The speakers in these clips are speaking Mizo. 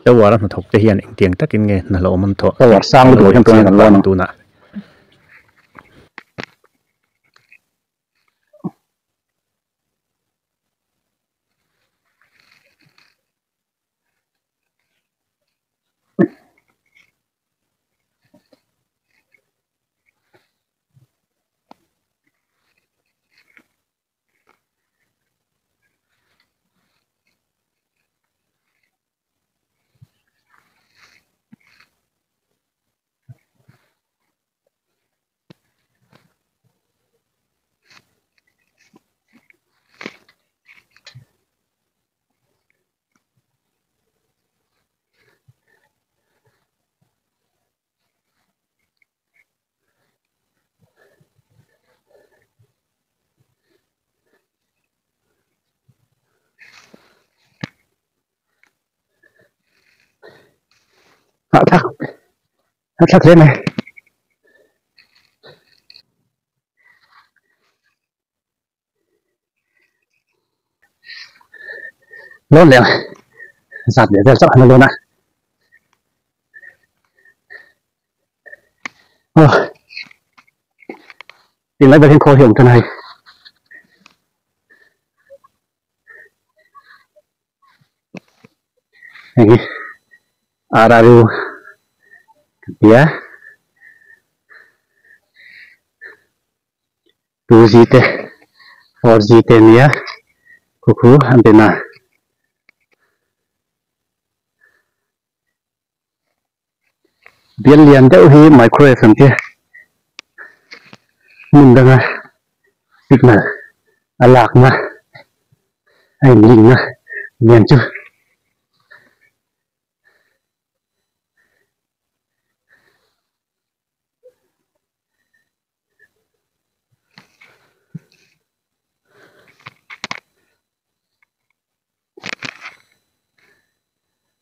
Tower a hnathawk te hian engtiang takin nge hna hlauhawm an thawh Tower tih sang kan lo lutuk ah hian tunah zirchiang hian kan ta lawn ang ang. tunah. Hahthlak hahthlak hle mai. Lawn leh ang zat leh vel chauh han la lawn a aw tinglai vel hian khawl hi a awm tan a hei. Hei hi RRU kan ti a. 2G te 4G te ania khu khu antenna bial lian deuh hi microwave an tia hmun danga signal a lakna a in link na lian chu.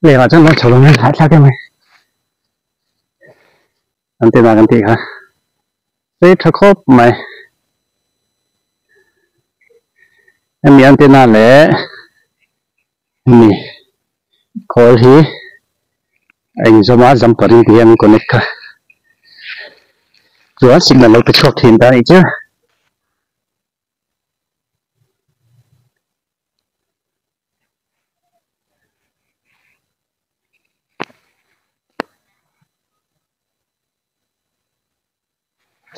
Lehah chuan lo chho lo mai hahthlak em mai an ti dan an tih kha sei tha khawp mai hemi antenna leh hemi khawl hi a inzawm a jumper in ti hian an connect kha chuan signal lo pe chhuak thin ta a nih chu.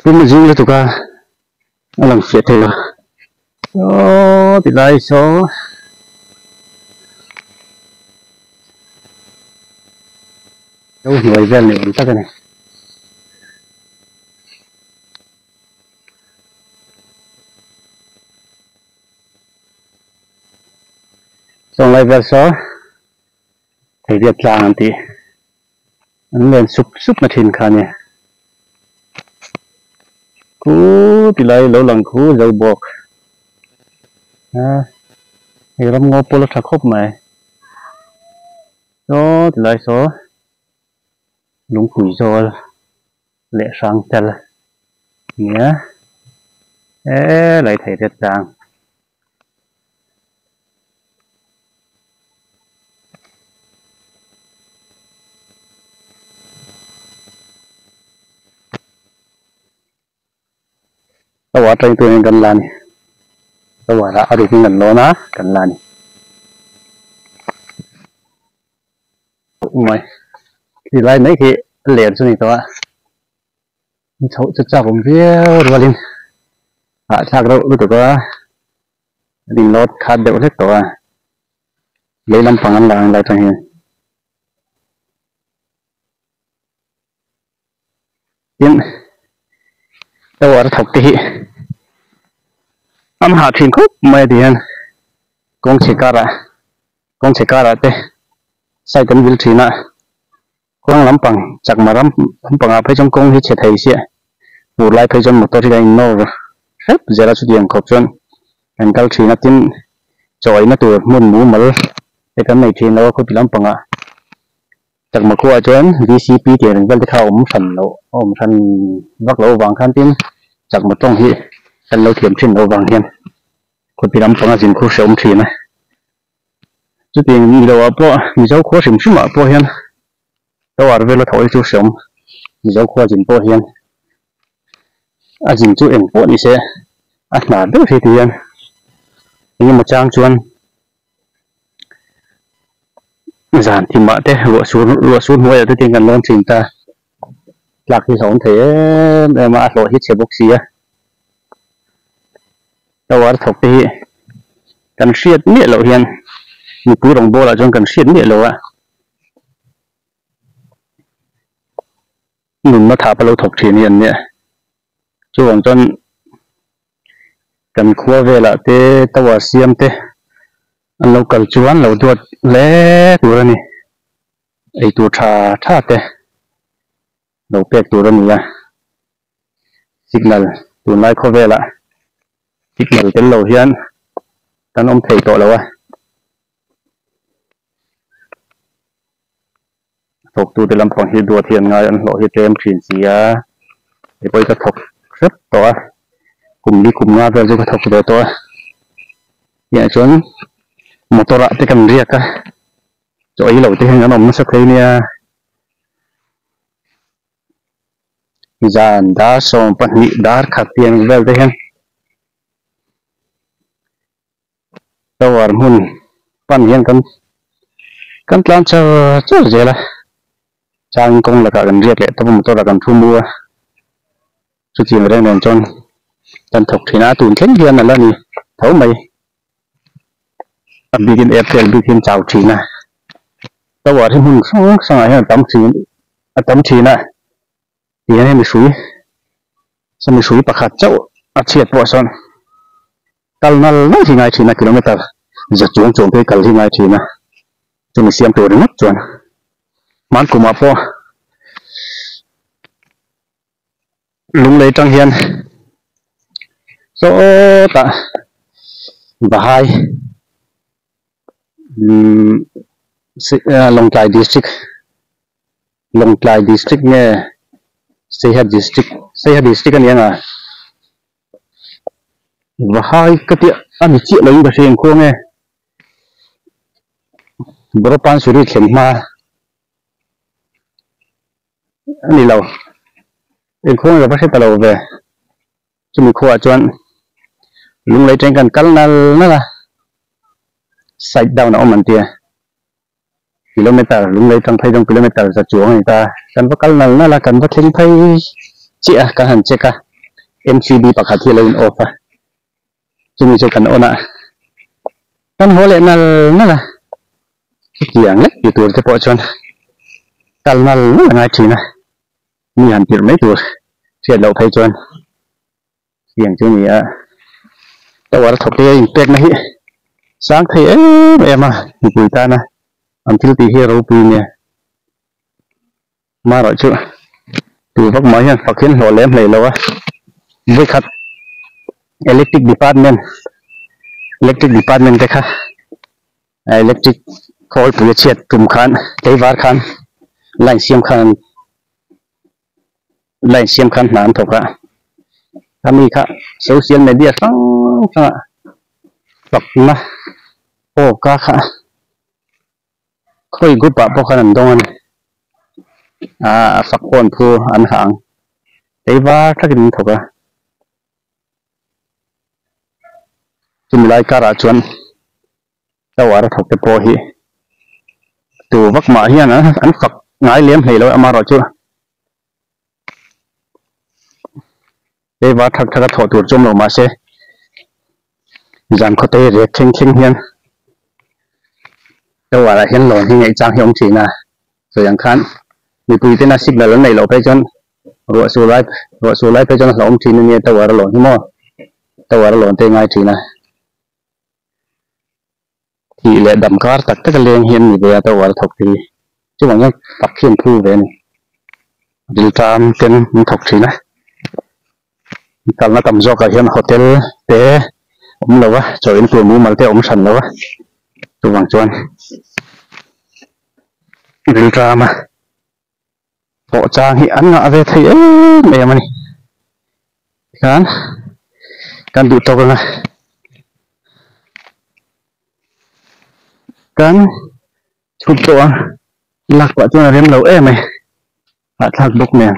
Chhum a zing lutuk a a lang fiah thei lo saw ti lai saw lo hnuai vel ni awm tak a ni. Sawnglai vel saw theiria tlang an tih an len sup sup na thin kha a ni. Khu ti lai lo lang khu zo bawk a hei ram ngaw pawl a tha khawp mai saw ti lai saw lungpui zawl. leh hrang tel nia he lai thei te tlang. Tower atangin tunin kan la a ni tower ah a rukin kan lawn a kan la a ni. Mai khi lai mai khi ler chu a ni tawh a chhoh chu chak awm viau rualin hahthlak reuh lutuk a an in load khat deuh hlek tawh a lei lampang an la ang lai atang hian. Tin tower thawk te hi an hah thin khawp mai a ti hian kawng chhe karah kawng chhe karah te side an vil thin a kawng lampang chakma ram lampangah phei chuan kawng hi chhe thei sia fur lai phei chuan motor hi a in nawr hrep zel a chutiang khawp chuan kan kal thin a tin chawina tur hmun mumal te kan nei thin lo a khawpi lampangah. Chakma khuaah chuan VCP tih reng vel te kha a awm hran loh, a awm hran vak loh avang khan tin Chakma tawng hi kan lo thiam thin loh avang hian khawpi lampanga zin khu hrehawm thin a. Chutiang ni lo ah pawh Mizo khua hrim hrim ah pawh hian tower vel a thawh hi chu hreawm Mizo khua zin pawh hian a zin chu eng pawh ni se a hna ber hi ti hian engemaw chang chuan zan thim ah te ruah sur ruah sur hnuai ah te tin kan lawn thin ta tlak hi hlauhawm thei em em a a hlawh hi chhe bawk si a tower thawk te hi kan hriat miah loh hian mipui rawng bawlah chuan kan hriat miah lo a. Nunna thap a lo thawk thin hi an nia. Chuvang chuan kan khua velah te tower siam te an lo kal chuan lo duat hle tur a ni. Eitur tha tha te lo pek tur a ni a. Signal tunlai khawvelah signal tel lo hian kan awm thei tawh lo a. Thawktute lampang hi duat hi an ngai an hlawh hi tlem thin si a, hei pawh hi ka thawk hrep tawh a, kum li kum nga vel chu ka thawk ve tawh a, tiah chuan motor ah te kan riak a, chaw ei lo te hian kan awm nasa thei nia. Zan dar 12 dar khat tiang vel te hian tower hmun pan hian kan kan tlan char char zel a changin kawng lakah kan riak leh tawp a motor ah kan thu mu a chutiang reng reng chuan kan thawk thin a a tun thleng hian a la ni tho mai a bikin airtel bik hi an chau thin a tower hi hmun hrang hrangah hian a tam thin a tam thin a tihian hemi hrui sawmi hrui pakhat chauh a chhiat pawh sawn kal nal nal hi ngai thin a kilometer za chuang chuang te hi kal hi ngai thin a chumi siam tur ringawt chuan hman kumah pawh lunglei tang hian sawtah Bahai umm Lawngtlai district. Lawngtlai District nge Saiha District Saiha District a ni ang a Vahai ka tih a ni chiah lo in ka hria engkhaw nge Boropansuri thlen hma a ni lo engkhaw nge ka va hre ta lo ve chumi khuaah chuan lunglei teng kan kal nal nal a side down a awm an tia. Kilometer lunglei tang phei dawn kilometer za chuang a ni ta kan va kal nal nal a kan va thleng phei chiah a kan han check a M_C_B pakhat hi a lo in off a chumi chu kan on a kan haw leh nal nal a chutiang lek ti tur te pawh chuan kal nal nal a ngai thin a mi han tirh mai tur hriat loh phei chuan Tiang chu a ni a, tower thawk te inpekna hi sang thei em em a mipui tana an thil tih hi a ropui nia. Amaherawh chu tu vak mah hian fak hian hlawh lem hlei lo a, vawikhat electric department electric department te kha electric khawlpui a chhiat tum khan tleivar khan line siam khan an Line siam khan hna an thawk a, a mi kha social media hrang hrangah fakna aw ka kha khawi group ah pawh khan an dawng a ni ah a fak pawn thu an hah ang tei var thakin an thawk a chumi lai karah chuan tower a thawk te pawh hi tu vak mah hian an fak ngai lem hlei lo a amaherawhchu Leiva thak thak a thawh tur chu awm lo mahse zan khawte rek thleng thleng hian tower ah hian lawn hi ngaih chang hi a awm thin a sawi ang khan mipui tena signal an neih loh phei chuan ruah sur lai ruah sur lai phei chuan a hlauhawm thin a nia tower a lawn hi maw tower a lawn te a ngai thin a. Thih leh dam kar tak tak a leng hi an ni ve a tower thawk te hi chuvang chuan fak hi an phu ve a ni riltam ten an thawk thin a kalna tam zawkah hian hotel te awm lo a chaw in tur mumal te a awm hran lo a chuvang chuan riltam a thawh chang hi an ngah ve thei em em a ni tikhan kan duh tawk anga. Kan chhuk tawh a lak pah chuan a rem lo em mai hahthlak bawk nen.